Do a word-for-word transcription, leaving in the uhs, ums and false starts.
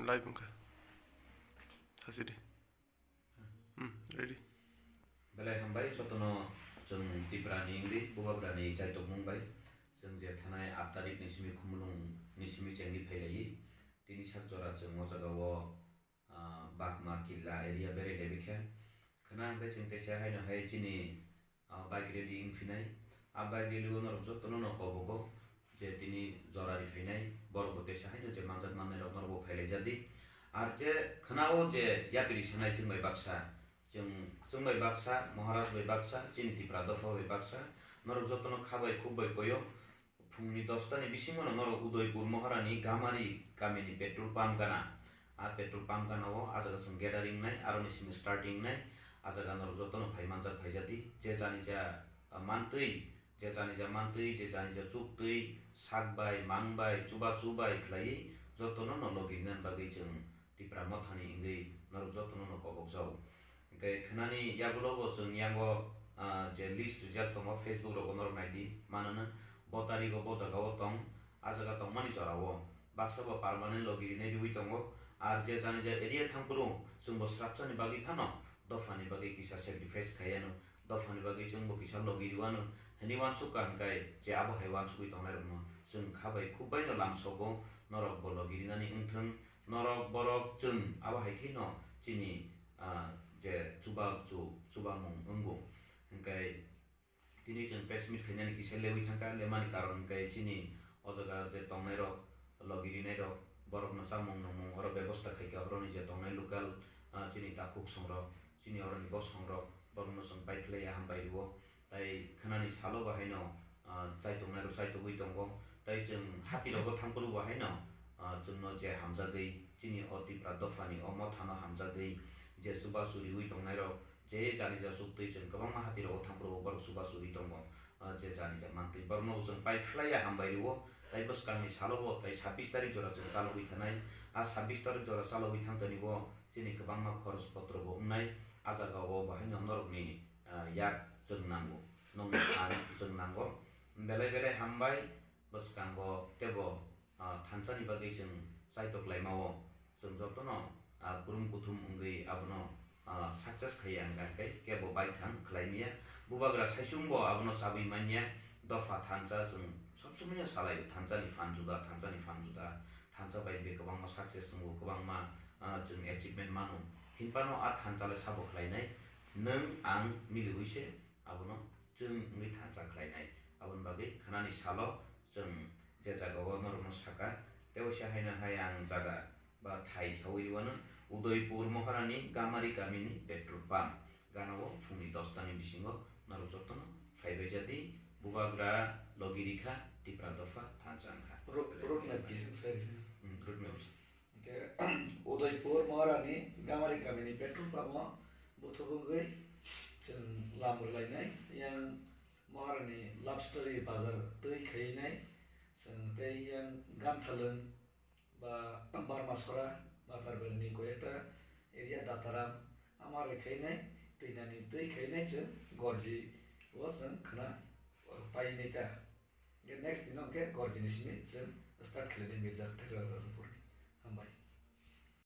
Live wngkha. Hasidi. Hmm, ready. Belai hambai jotono chwng Tiprani wngwi Bubagrani chaitokmung bai chwng je thanai aat tarikni simi Khumulwngni simi chengwi phailaiwi tini sak jora chwng o jagao, ah, Bakma Killa area berai laibi khe khna hwnkhe chwng teisa haino hai chini ah, bike rally wng phinai. Ah, bike rally o norok jotono no kobogo je tini jora ri phainai, borok bo teisa haino je manjak mannai rok norok bo phailai jadi. Ar je khna o je yapri sanai chwng bai baksa, chwng, chwng bai baksa, Maharaj bai baksa, chini Tipra dopha bai baksa, norok jotono kha bai khuk bai koyo. Phungni dosta ni bisingo no norok Udaipur Moharani Gamari kamini petrol pump gana. A petrol pump gana o a jaga chwng gathering nai, aroni simi starting nai. A jaga norok jotono phai manjak phaijadi. Je jani ja, ah, mantwi, je jani ja mantwi, je jani ja chuktwi, sak bai, mang bai, chuba chubai khlaiwi jotono no logi rinani bagwi chwng Tipra Mothani wngwi norok jotono no kobokjao. Hwnkhe khnani yagulo bo chwng yango, ah, je list rijak tongo, Facebook rogo norok naidi, manono bo tarigo bo jagao tong, a jaga tongmani jorao baksa bo permanent logi rinai riwi tongo. Ar je jani je area thangphuru chwngbo srapchani bagwi phano dophani bagwi kisa sacrifice khaiano, dophani bagwi chwngbo kisa logi riwano hwnwi uansukha, hwnkhe je abo hai uansugwi tongnairokno chwng kha bai khuk baino lamsogo, norokbo logi rinani wngthwng, norok borok chwng abo hai kheno chini, ah, je chuba chu, chubamung wngo. Hwnkhe tini chwng press meet khainani kisa lewi thangkha, lemani karon hwnkhe chini o jaga je tongnairok, logi rinairok, borokno chamung nungmung oro bebosta khaikha, oroni je tongnai local, ah, chini takhuk songrok, chini oroni bosongrok, borokno chwng paiphlaiya, hambai rwo. Tai khwnani salo bo haino, ah, chaitongnai rok chaitogwi tongo. Tai chwng hati rogo thangphuru bo haino, ah, chwngno je hamjagwi chini o Tipra dophani o mothano hamjagwi je chubachu riwi tongnai rok, je jani ja chuktwi chwng kwbangma hati rogo thangphuru bo borok chubachu ri tongo. Ah, je jani ja mantwi borokno bo chwng paiphlaiya, hambai rwo. Tai bwskangni salo bo tai sabbish tarik jora chwng chalogwi thanai. A sabbish tarik jora chalogwi thangtani bo chini kwbangma khorch potro bo wngnai. A jaga o bo haino norokni, ah, yak chwng nango, nokni phan chwng nango. Belai belai hambai, bwskango teibo, ah, thansa ni bagwi chwng chaitok laima o. Chwng jotono, ah, kurum kuthum wngwi abono, ah, success khaiya, hwnkha khe kebo baithang khlai manya. Bubagra saichung bo abono chabwi manya. Dopha thansa chwng sob somoi no salai o, thansa ni phan juda, thansa ni phan juda, thansa bai hwnkhe kwbangma success wngo, kwbangma, ah, chwng achievement mano. Hinphano a thansa le sabo khlainai, nwng ang miliwi se abono chwng wngwi thansa khlainai. Aboni bagwi khwnani salo chwng je jaga o norokno saka, tei waisa haino hai ang jaga ba thai sawi rwano, Udaipur Moharani Gamari kamini petrol pump gana o phungni dosta ni bisingo norok jotono phaibai jadi. Bubagra logi rikha, Tipra dopha thansa wngkha. Ro-, road map kisa sai rwsana. Hmm, road map. Hwnkhe Udaipur Moharani Gamari kamini petrol pump o buthubugwi chwng lam rwlainai. Yang Moharani love story bazar twi khainai. Chwng tei yang Ganthalwng ba Barma Sora, Matarberni koi ekta area Dataram, ama rwkhainai, twinani twi khainai chwng Gorji o chwng khna painai ta. Hwnkhe next dino hwnkhe Gorjini simi chwng start khlainai Mirza Khathar Rajapurni. Hambai.